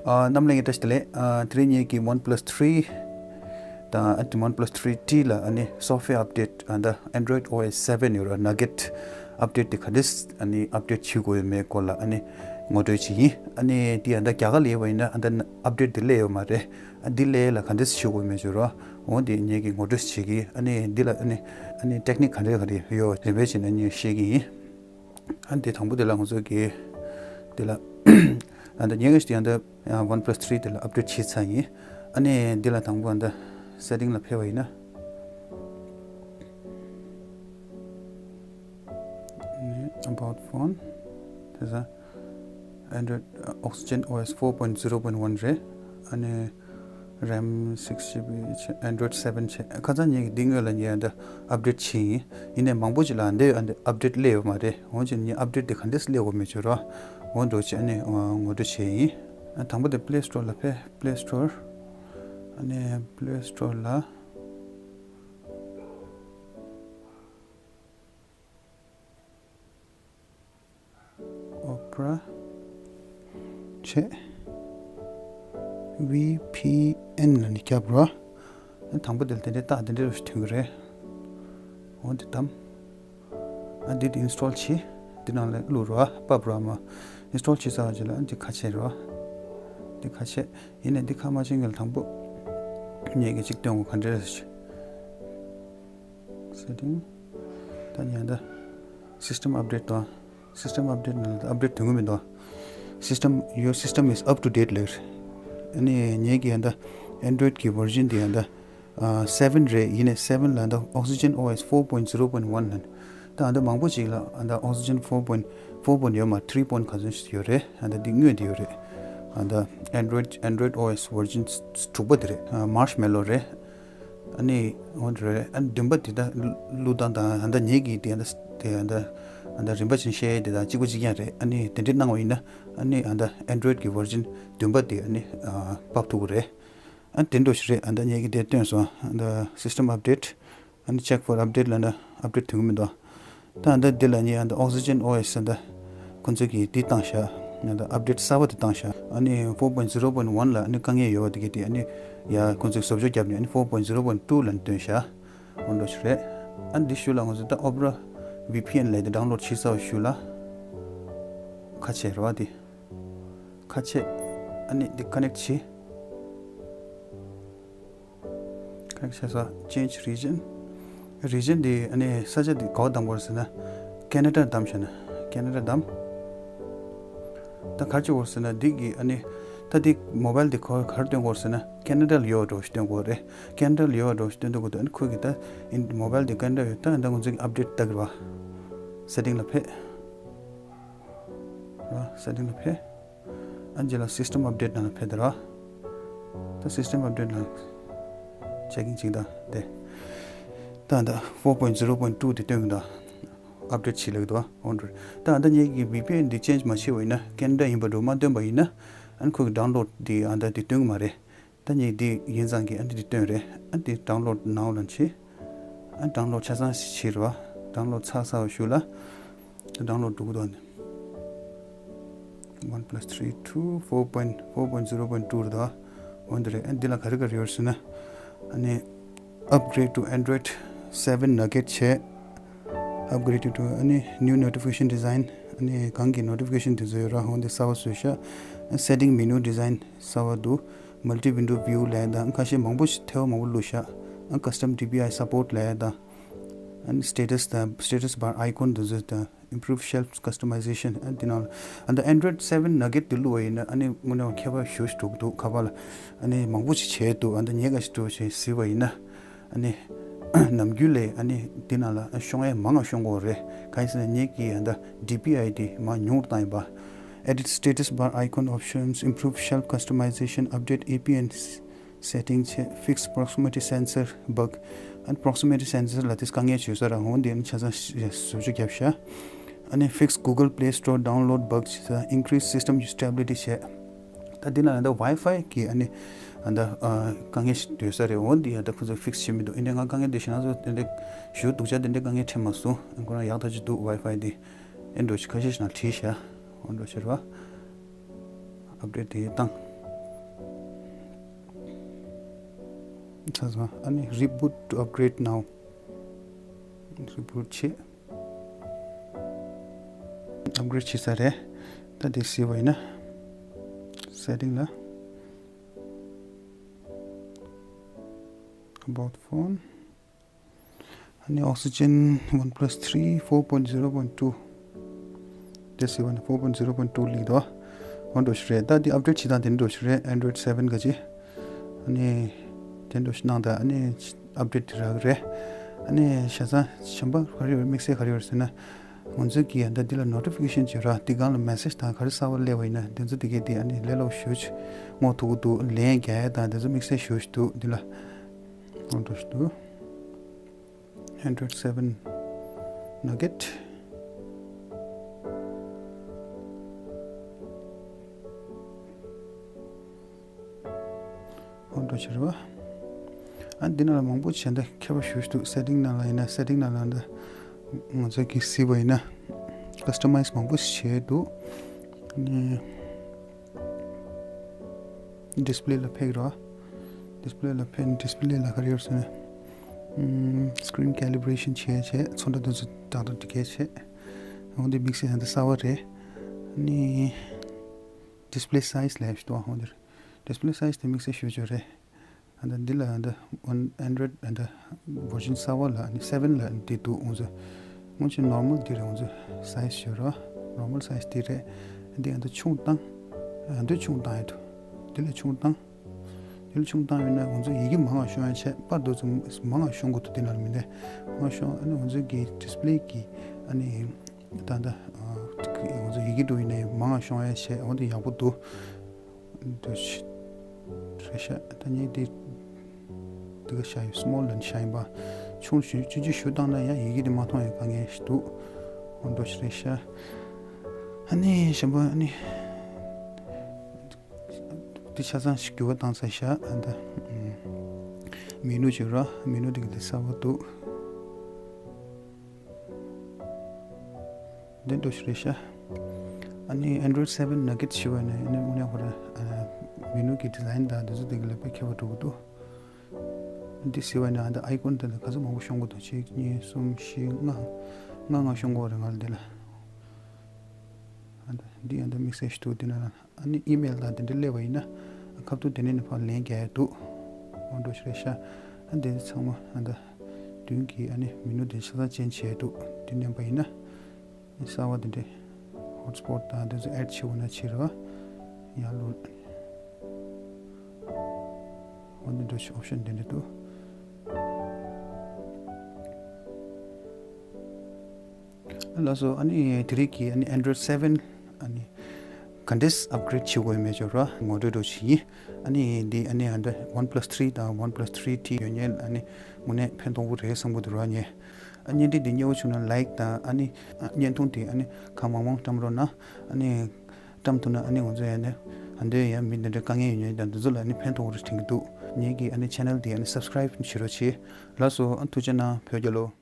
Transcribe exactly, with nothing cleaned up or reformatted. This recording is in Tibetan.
ཨ། རྣམ་ལྷན་རྒྱས་བཀྲ་ཤིས་བདེ་ལེགས། ཨ། དེ་རིང་ངེད་ཀྱི་OnePlus three དང་ཨ་ནི་OnePlus three T ལ་ཨ་ནི་software update ཨ་ད་Android O S seven ཡོད་ར། Nougat update དེ་ག་འདྲས་ཨ་ནི་update བྱེད་དགོས་ཡོད་མེད་སྐོར་ལ་ཨ་ནི་ངོ་སྤྲོད་ཅིག་ཡིན། ཨ་ནི་དེ་ཨ་ད་རྒྱ་གར་ལ་ཡོད་པ་ཡིན་ན་ཨ་ད་update དེ་སླེབས་ཡོད་མ་རེད། ཨ་འདི་སླེབས་ལ་ག་འདྲས་བྱེད་དགོས་མེད་བརྗོད་རོགས། འོ་དེ་ངེད་ཀྱི་ངོ་སྤྲོད་བྱེད་ཀྱི། ཨ་ནི་འདི་ལ་ཨ་ནི་ཨ་ནི་technique ག་འདྲས་ག་འདྲས་ཡོད་རེ་བས་བྱས་ནས་ཨ་ནི་བཤད་ཀྱི་ཡིན། ཨ་འདི་དང་པོ་དེ་ལ་ང་ཚོ་གི་དེ་ལ་ཨ་ད་ཉེ་ག་ཞིག་དེ་ཨ་ད་OnePlus three དེ་ལ་update བྱས་ཚར་ཡིན། ཨ་ནི་འདི་ལ་དང་པོ་ཨ་ད་setting ལ་ཕེབས་པ་ཡིན་ན། ཨ་ནི་about phone དེ་ས་Android Oxygen O S four point zero point one རེད། ཨ་ནི་RAM six GB བྱས། Android seven བྱས། ཁ་སང་ངེད་ཀྱི་འདི་སྔོན་ལ་ངས་ཨ་ད་update བྱས་ཡིན། ཡིན་ནའི་མང་པོ་ཅིག་ལ་ཨ་འདི་ཨ་འདི་update སླེབས་ཡོད་མ་རེད། འོན་ཀྱང་ངས་update དེ་ག་འདྲས་སླེབས་དགོས་མེད་བརྗོད་རོགས། འོ་འགྲོ་བྱས་ཨ་ནི་ཨ་ངོ་སྤྲོད་བྱས་ཡིན། ཨ་དང་པོ་དེ་Play Store ལ་ཕེབས། Play Store ཨ་ནི་Play Store ལ། Opera བྱས། V P N ལ་ནི་རྒྱབ་རོགས། དང་པོ་དེ་ལ་དེ་འདྲའི་རྟགས་དེ་འདྲའི་རུ་ཐོན་གི་རེད། འོ་འདི་བདམས། ཨ་འདི་དེ་install བྱས། འདི་ནང་ལ་བླུག་རོགས། ཕབ་རོགས་མ། install བྱས་ཚར་བ་ཅིག་ལ་ཨ་འདི་ཁ་ཕྱེ་རོགས། འདི་ཁ་ཕྱེ། ཡིན་ནའི་འདི་ཁ་མ་ཕྱེ་སྔོན་ལ་དང་པོ་ངེད་ཀྱིས་གཅིག་སྟོན་དགོས། ག་འདྲ་རེད་ཟེར། Setting ད་ཉན་ད། System update དང་། System update ནང་ལ་update ཐོན་གི་མི་འདུག System, your system is up to date ལབ། ཨ་ནི་ངེད་ཀྱི་ཡ་ད་Android གི་version དེ་ཡ་ད་ཨ་seven རེད། ཡིན་ནའི་seven ལ་ད་Oxygen O S four point zero point one ནན། ད་ཨ་ད་མང་པོ་ཅིག་ལ་ཨ་ད་Oxygen four point four point ཡོད་མ། three point ག་ཚོད་ཞིག་ཡོད་རེད། ཨ་ད་འདི་དངོས་དེ་ཡོད་རེད། ཨ་ད་Android, Android O S version དྲུག་པ་དེ་རེད། ཨ་Marshmallow རེད། ཨ་ནི་འོ་འདྲ་རེད། ཨ་ནི་བདུན་པ་དེ་ད་བླུག་སྟངས་དང་ཨ་ད་ངེད་ཀྱི་དེ་ཨ་ད་དེ་ཨ་ད་ཨ་ད་རིམ་པ་བཞིན་བཤད་དེ་ད་གཅིག་པ་གཅིག་རྐྱང་རེད། ཨ་ནི་དེ་འདྲས་གནང་བ་ཡིན་ན་ཨ་ནི་ཨ་ད་Android གི་version བདུན་པ་དེ་ཨ་ནི་ཨ་ཕབ་ཐུབ་ཀྱི་རེད། ཨ་དེ་འདྲ་ཞིག་རེད། ཨ་ད་ངེད་ཀྱི་དེ་སྟོན་སོང་། ཨ་ད་system update ཨ་ནི་check for update ལབ་ན་update ཐོན་གི་མི་འདུག་ད་ཨ་ད་འདི་ལ་ནི་ཨ་ད་Oxygen O S ཨ་ད་ཁོ་ཚོ་གིས་འདི་བཏང་ཤག་ཨ་ད་update གསར་པ་དེ་བཏང་ཤག་ཨ་ནི་four point zero point one ལ་ཨ་ནི་དཀའ་ངལ་ཡོད་པ་དེ་གི་དེ་ཨ་ནི་ཡ་ཁོ་ཚོས་བཟོ་བཅོས་བརྒྱབ་ནས་ཨ་ནི་four point zero point two ལ་ནི་བཏོན་ཤག་འོ་འདྲ་ཞིག་རེད། ཨ་འདི་ཤུལ་ལ་ང་ཚོ་ད་Opera V P N ལབ་དེ་download བྱས་ཚར་བའི་ཤུལ་ལ་ཁ་ཕྱེ་རེད་བ། དེ་ཁ་ཕྱེ། ཨ་ནི་འདི་connect བྱས། connect བྱས་ས་change region། region འདི་ཨ་ནི་ས་ཆ་འདི་ག་པར་བདམས་དགོས་རེད་ཟེར་ན་Canada བདམས་བྱས་ན། Canada བདམས། ད་ག་རེ་བྱེད་དགོས་རེད་ཟེར་ན་འདི་གི་ཨ་ནི་ད་འདི་mobile འདི་ཁོ་ག་རེ་སྟོན་དགོས་རེད་ཟེར་ན་Canada ལ་ཡོད་པ་འདྲ་བོ་ཞིག་སྟོན་དགོས་རེད། Canada ལ་ཡོད་པ་འདྲ་བོ་ཞིག་སྟོན་དུས་ཁོ་ད་ཨ་ནི་ཁོ་གི་ད་mobile འདི་Canada ཡོད། ད་ད་ང་ཚོ་གི་update ལྟ་གི་རེད་བ། setting ལ་ཕེབས། ར་setting ལ་ཕེབས། ཨ་ནི་རྗེས་ལ་system update ནང་ལ་ཕེབས་དེ་ར། ད་system update ནང་checking ཅིག་ད་དེ། ད་ད་four point zero point two དེ་སྟོན་གི་འདུག update བྱེད་ལེགས་འདུག་འོ་འདྲ། ད་ད་ངེད་ཀྱི་V P N འདི་change མ་བྱས་པ་ཡིན་ན། Canada ཡིན་པ་འགྲོ་མ་སྟོན་པ་ཡིན་ན། ཨ་ནི་ཁོ་གི་download འདི་ཨ་ད་འདི་སྟོན་གི་མ་རེད། ད་ངེད་འདི་ཡིན་ཙང་གི་ཨ་འདི་འདི་སྟོན་རེད། ཨ་འདི་download now ལ་བྱེད། ཨ་download ཆ་ཚང་བྱེད་རེད་བ། download ཚར་ཚར་བ་ཞུ་ལ། ད་download འགྲོ་གི་འདུག་ནི། OnePlus three two four point four point zero point two རེད་བ། འོ་འདི་རེད། ཨ་འདི་ལ་ག་རེ་ག་རེ་ཡོད་ཟེར་ན། ཨ་ནི་upgrade to Android seven Nougat བྱས། upgrade to ཨ་ནི་new notification design ཨ་ནི་གང་གི་notification དེ་ཚོ་ཡོད་ར། འོ་འདི་གསར་བ་བཟོས་ཤག་ཨ་setting menu design གསར་བ་འདུག multi window view ལབ་ཡ་དང་ཁ་ཤས་མང་པོ་ཞིག་ཐེ་བ་མང་པོ་བླུགས་ཤག་ཨ་custom D P I support ལབ་ཡ་དང་། ཨ་ནི་status དང་status bar icon དེ་ཚོ་དང་improve shelf customization ཨ་འདི་ནང་ལ་ཨ་ད་Android seven Nougat དེ་བླུགས་པ་ཡིན་ན་ཨ་ནི་དངོས་གནས་ཁྱད་པར་ཞེ་པོ་ཞིག་འགྲོ་གི་འདུག་ཁ་པར་ལ་ཨ་ནི་མང་པོ་ཞིག་བྱས་འདུག་ཨ་ད་ངས་ག་ཞིག་འགྲོ་ཞེས་གཟིགས་པ་ཡིན་ན། ཨ་ནི་ནམ་རྒྱུན་ལས་ཨ་ནི་འདི་ནང་ལ་ཤོང་ཡས་མང་ང་ཤོང་གི་ཡོད་རེད། གང་ཡིན་ཟེར་ན་ངེད་ཀྱི་ཨ་ད་D P I དེ་མར་ཉུང་རུ་བཏང་ཡིན་པ། Edit status bar icon options, improve shelf customization, update A P N setting བྱས། fix proximity sensor bug and proximity sensor ལ་དེ་དཀའ་ངལ་ཡོད་ས་ར། འོ་འདི་ཨ་ནི་ཆ་ཚང་བཟོ་བཅོས་བརྒྱབ་ཤག་ཨ་ནི་fix Google Play Store download bug བྱས། increase system stability བྱས། ད་འདི་ན་ད་Wi-Fi གི་ཨ་ནི་ཨ་ད་ཨ་དཀའ་ངལ་ཞིག་ཡོད་ས་རེད། འོ་འདི་ཡ་ད་ཁོ་ཚོ་fix བྱེད་མི་འདུག་ཡིན་ནའི་ང་དཀའ་ངལ་འདི་ཞེ་དྲག་ཚོ་དེ་འདྲ་ཞུ་སྡུག་ཅག་དེ་འདྲ་དཀའ་ངལ་འཕྲད་མ་སོང་། ཁོ་རང་ཡག་ཐག་ཆོད་འདུག Wi-Fi འདི་ཨེ་འགྲོ་ཞིག་ཁ་ཤས་ཤིག་ནང་བྲིས་ཤག་འོ་འགྲོ་ཕྱིར་བ་update དེ་བཏང་། ཚ་ཚ་ཨ་ནི་reboot to upgrade now. Reboot བྱེད། Upgrade བྱེད་ས་རེད། ད་དེ་གཟིགས་པ་ཡིན་ན། Setting ལ། About phone. ཨ་ནི་Oxygen OnePlus three four point zero point two. དེ་གཟིགས་པ་ཡིན་ན་four point zero point two ལིག་དོ། འོ་འདྲ་ཞིག་རེད། ད་དེ་update བྱེད་སྟངས་དེ་འདྲ་ཞིག་རེད། Android seven ག་ཅི། ཨ་ནི་དེ་འདྲ་ཞིག་གནང་དང་། ཨ་ནི་update དེ་རག་གི་རེད། ཨ་ནི་བྱས་ཙང་གཞན་པ་ག་རེ་ཡོད། དམིགས་བསལ་ག་རེ་ཡོད་ཟེར་ན། ང་ཚོའི་གི་ཡང་ད་འདི་ལ་notification བྱེད་ར། འདི་སྒང་ལ་message དང་ག་རེ་གསར་པ་སླེབས་པ་ཡིན་ན་འདི་ཚོ་དེ་གའི་དེ་ཨ་ནི་ལས་སླ་པོ་ཞེ་པོ་ཅིག་མངོན་ཐུབ་ཀྱི་འདུག་ལན་རྒྱག་ཡ་དང་དེ་ཚོ་དམིགས་བསལ་ཞེ་པོ་ཅིག་འདུག་འདི་ལ། འོ་འདྲ་ཞིག་འདུག Android seven Nougat. འོ་འདྲ་ཞིག་རེད་བ། ཨ་འདི་ནང་ལ་མང་པོ་བྱས་འདི་ཁྱད་པར་ཞེ་པོ་ཅིག་འདུག Setting ནང་ལ་ཡིན་ན། Setting ནང་ལ་འདི་ང་ཚོ་གིས་གཟིགས་པ་ཡིན་ན་customize མང་པོ་བྱས་འདུག་ཨ་ནི་display ལ་ཕེབས་རོགས། Display ལ་ཕེབས། Display ལ་ག་རེ་ཡོད་ཟེར་ན། ཨམ། Screen calibration བྱས་བྱས་ཚོན་ཁྲ་དེ་ཚོ་ཏག་ཏག་འགྲིག་གི་བྱས། འོ་འདི་དམིགས་བསལ་འདི་གསར་པ་རེད། ཨ་ནི་display size ལབ་ཞིག་འདུག་འོ་འདིར། Display size དེ་དམིགས་བསལ་ཞེ་པོ་ཅིག་རེད། ཨ་ད་འདི་ལ་ཨ་ད་Android ཨ་ད་version གསར་པ་ལ་ཨ་ནི་seven ལ་འདི་འདུག་འོ་ཚོ། སྔོན་ཆད་normal འདི་རེད། འོ་ཚོ་size ཞུ་རོགས། Normal size འདི་རེད། འདི་ཨ་ད་ཆུང་བཏང་། ཨ་འདི་ཆུང་བཏང་ཡ་འདུག་འདི་ལས་ཆུང་བཏང་། འདི་ལས་ཆུང་བཏང་ཡོད་ན་འོ་ཚོ་ཡི་གེ་མང་བ་ཤོང་ཡ་བྱས། པར་འདི་ཚོ་མང་བ་ཤོང་གི་འདུག་འདི་ནང་ལ་མི་འདུག་མང་བ་ཤོང་། ཨ་ནི་འོ་ཚོ་གི་display གི་ཨ་ནི་ད་ད་ཨ་འོ་ཚོ་ཡི་གེ་འདྲ་ཡིན་ན་མང་བ་ཤོང་ཡ་བྱས། འོ་འདི་ཡག་པོ་འདུག་འདུག་རེད་ཤག་ད་ངས་འདི་འདི་ག་བཞག་ཡོད། small ལ་བཞག་ཡིན་པ། ཆུང་ཞུ་ཆུང་ཆུང་ཞུ་བཏང་ན་ཡང་ཡི་གེ་འདི་མ་མཐོང་ཡ་དཀའ་ངལ་ཞིག་འདུག་འོ་འདྲ་ཞིག་རེད་ཤག་ཨ་ནི་གཞན་པ་ཨ་ནི་འདི་ཆ་ཚང་ཞིག་འགྱུར་བ་བཏང་ཚར་ཤག་ཨ་ད་ཨམ། menu བྱོས་རོགས། menu འདི་ག་འདི་གསར་པ་འདུག་འདི་འདྲ་ཞིག་རེད་ཤག་ཨ་ནི་Android seven Nougat ཞུ་བ་ནི་ཨ་ནི་དངོས་གནས་ཁོ་རང་ཨ་menu གི་design དང་འདི་ཚོ་འདི་ག་ལ་དཔེ་ཁྱད་པར་འགྲོ་གི་འདུག་འདི་གཟིགས་པ་ཡིན་ན་ཨ་ད་icon དེ་ལ་ག་ཚོད་མང་པོ་ཤོང་གི་འདུག་གཅིག་གཉིས་གསུམ་བཞི་ལྔ། ལྔ་ལྔ་ཤོང་གི་རེད་ང་ལ་འདི་ལ། ཨ་ད་འདི་ཨ་ད་དམིགས་བསལ་ཞིག་འདུག་འདི་ནང་ལ་ཨ་ནི་email དང་དེ་འདྲ་སླེབས་པ་ཡིན་ན་ཁ་ཐུག་དེ་ནས་ནི་ཕར་ལན་རྒྱག་ཡ་འདུག་འོ་འདྲ་ཞིག་རེད་ཤག་ཨ་འདི་ཚང་མ་ཨ་ད་མདུན་གྱི་ཨ་ནི་menu དེ་ཆ་ཚང་change བྱས་འདུག་འདི་མནན་པ་ཡིན་ན། གསར་པ་དེ་འདྲས་hotspot དང་དེ་ཚོ་add བྱེད་དགོས་ན་བྱེད་རོགས། ཡར་ལོ། འོ་འདི་འདྲ་ཞིག་option དེ་འདྲ་འདུག་ལགས་སོ། ཨ་ནི་དེ་རིང་གི་ཨ་ནི་Android seven ཨ་ནི་ག་འདྲས་upgrade བྱེད་དགོས་མེད་ཅོག་ར་ངོ་སྤྲོད་འདྲ་ཞིག་ཡིན། ཨ་ནི་འདི་ཨ་ནི་ཨ་འདྲ་OnePlus three དང་OnePlus three T ཡོད་མཁན་ཨ་ནི་དངོས་གནས་ཕན་ཐོགས་པོ་རེད་བསམ་གི་འདུག་ར། ངས་ཨ་བརྙན་འཕྲིན་འདི་མཉེས་པོ་བྱུང་ན་like དང་ཨ་ནི་ཨ་བརྙན་ཐུང་དེ་ཨ་ནི་གང་མང་མང་བཀྲམ་རོགས་གནང་། ཨ་ནི་བཀྲམ་ཐུབ་ན་ཨ་ནི་ང་ཚོ་ཡང་ནི་ཨ་འདོད་ཡང་མི་འདི་འདྲ་དཀའ་ངལ་ཡོད་མཁན་དང་འདི་ཚོ་ལ་ཨ་ནི་ཕན་ཐོགས་པོ་རེད་དྲན་གི་འདུག་ངེད་ཀྱི་ཨ་ནི་channel འདི་ཨ་ནི་subscribe བྱེད་རོགས་བྱེད། ལགས་སོ། ཨ་ཐུགས་རྗེ་གནང་། བོད་རྒྱལ་ལོ།